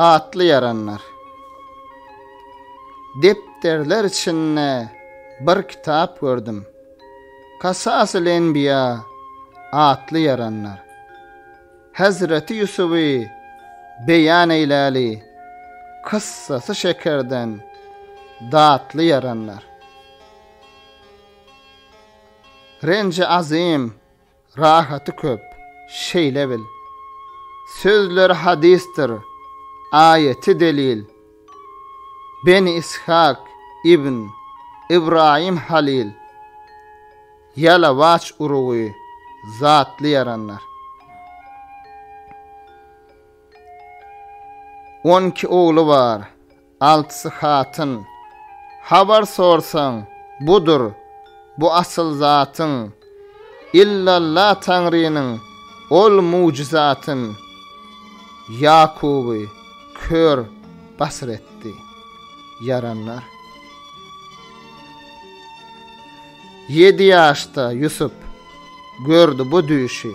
Atly ýaranlar. Depderler içinde bir kitap gördüm. Kasasyl enbiýa atly ýaranlar. Hezreti Ýusuby beýan eýläli, Kyssasy şekerden datly ýaranlar. Renji azym, Rahaty köp, şeýle bil. Sözleri hadysdyr, aýaty delil. Beni Ishak ibn Ybraýym Halyl, Ýalawaç urugy zatly ýaranlar. On iki ogly bar, Altysy hatyn. Habar sorsaň, budur, bu asyl zatyň, Illalla Taňrynyň ol mugjyzatyn. Ýakuby kör basyr etdi, ýaranlar. Ýedi ýaşda Ýusup gördi bu düýşi.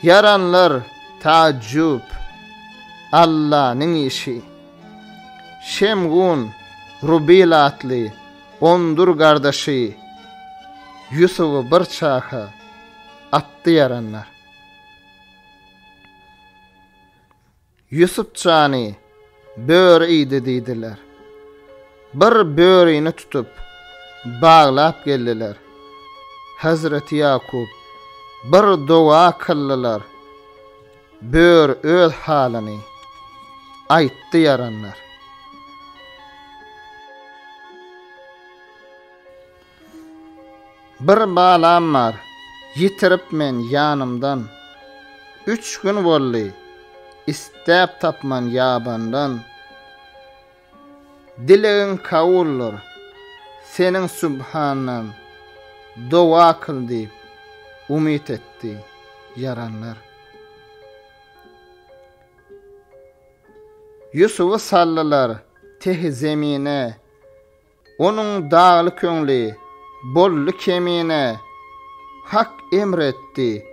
Ýaranlar taajjup, Allanyň işi. Şemgun, Rubil atly ondur gardaşy Ýusuby bir çaha atdy ýaranlar. Ýusup jany böri iýdi diýdiler. Bir börini tutup, baglap geldiler. Hezreti Ýakup bir doga kyldylar. Böri öz halyny aýtdy ýaranlar. Bir balam bar, ýitirip men ýanymdan, Üç gün boldy, istäp tapman ýabandan. Dilegiň kabuldyr, seniň Subhandan, Doga kyl diýip, umyt etdi ýaranlar. Ýusuby saldylar tehi zemine, Onuň dagly köňli boldy kemine, Hak emr etdi,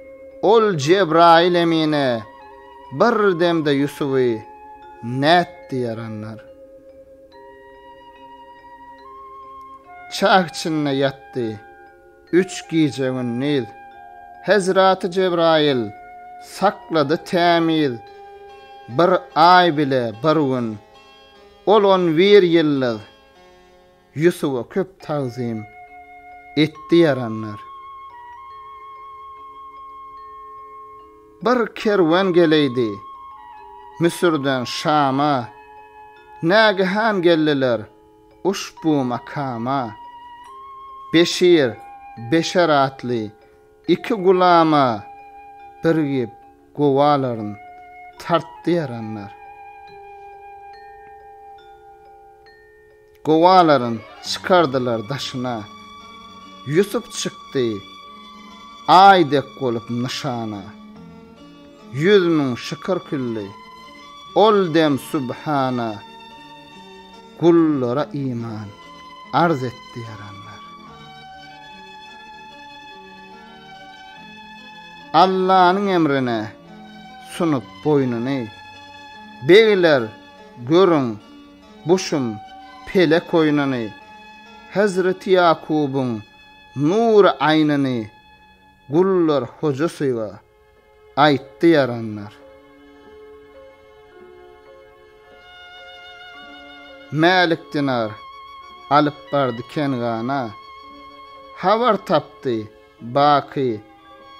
ol Jebraýyl emine, Bir demde Ýusuby nätdi ýaranlar. Çah içinde ýatdy üç gije-gündiz, Hezraty Jebraýyl saklady tämiz, Bir aý bile bir gün Ol on bir ýyllyk Ýusuba köp tagzym etdi ýaranlar. Bir kerwen geleýdi Müsürden Şama, Nägehan geldiler uşbu makama. Beşir, Beşer atly iki gulama birigip Gowalaryn tartdy ýaranlar. Gowalaryn çykardylar daşyna. Ýusup çykdy Aý dek bolup nyşana. 100 mün şükür kyldy ol dem Subhana. Gullara iman arz etdi ýaranlar. Allanyň emrine sunup boýnuny, Begler, görüň, bu şum pelek oýnuny, Hezreti Ýakubyň nury aýnyny Gullar hoja syga aýtdy ýaranlar. Mälik dinar alyp bardy Kengana, Habar tapdy Baky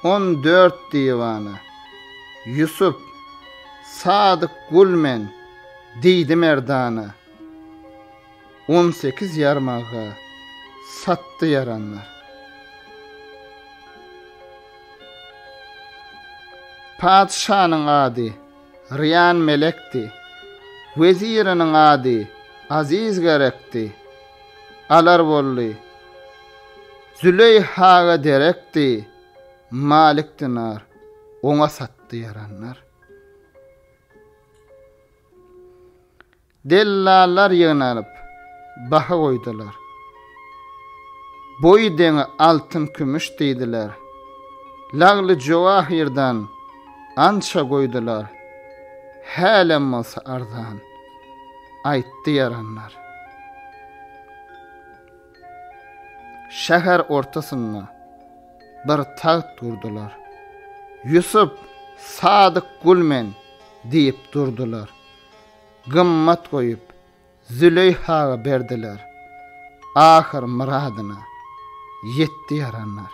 14 diwana. Ýusup, Sadyk gul men, diýdi merdana. On sekiz ýarmaga satdy ýaranlar. Patyşanyň ady Ryýan Melekdi. Weziriniň ady Aziz Gerekdi. Alar boldy. Züleýhaga derekdi. Malik Dinar oňa satdy ýaranlar. Dellallar ýygnalyp, baha goýdular. Boýy deňi altyn-kümüş diýdiler. Lagly-jöwahyrdan ança goýdular. Hälem bolsa arzan, aýtdy ýaranlar. Şäher ortasynda bir tagt gurdular. Ýusup, sadyk gul men diýip durdular. Gymmat goýup, Züleýhaga berdiler. Ahyr myradyna ýetdi ýaranlar.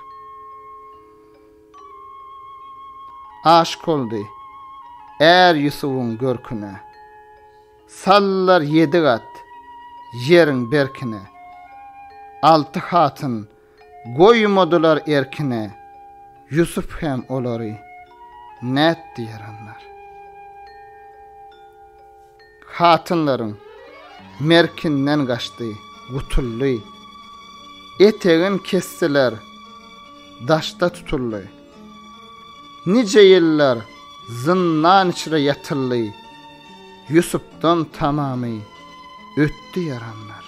Aşyk boldy är Ýusubyň görküne. Saldylar ýedi gat ýeriň berkine. Alty hatyn goýmadylar erkine. Ýusup hem olary nätdi ýaranlar. Hatynlaryň merkinden gaçdy, gutuldy. Etegin kesdiler, daşda tutuldy. Nije ýyllar zyndan içre ýatyldy, Ýusupdan tamamy ötdi ýaranlar.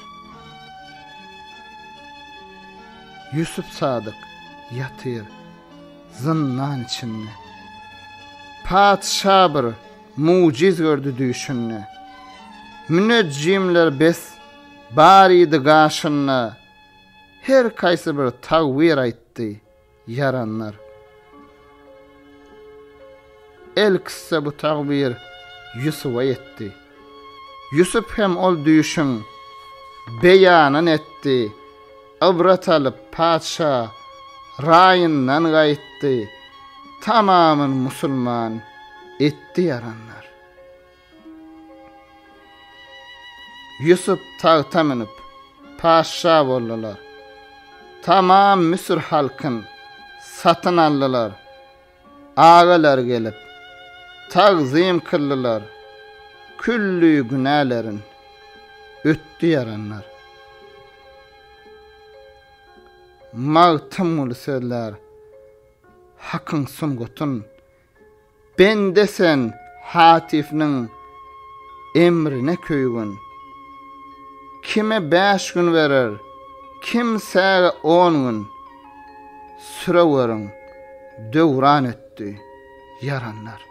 Ýusup sadyk ýatyr zyndan içinde. Patyşa bir Mujiz gördi düýşünde. Münejjimler bes bar idi gaşynda, Her kaýsy bir tagbyr aýtdy, ýaranlar. Elkyssa bu tagbyr Ýusuba ýetdi. Ýusup hem ol düýşüň beýanyn etdi. Ybrat alyp patyşa raýyndan gaýtdy. Tamamyn musulman etdi ýaranlar. Ýusup tagta münüp, patyşa boldular. Tamam Müsür halkyn satyn aldylar. Agalar gelip, tagzym kyldylar. Külli günälerin ötdi ýaranlar. Magtymguly sözlär. Hakyň sungatyn Bende sen Hatifniň emrine köýgün. Kime bäş gün berer, kimsäge on gün, Süreweriň, döwran ötdi, ýaranlar.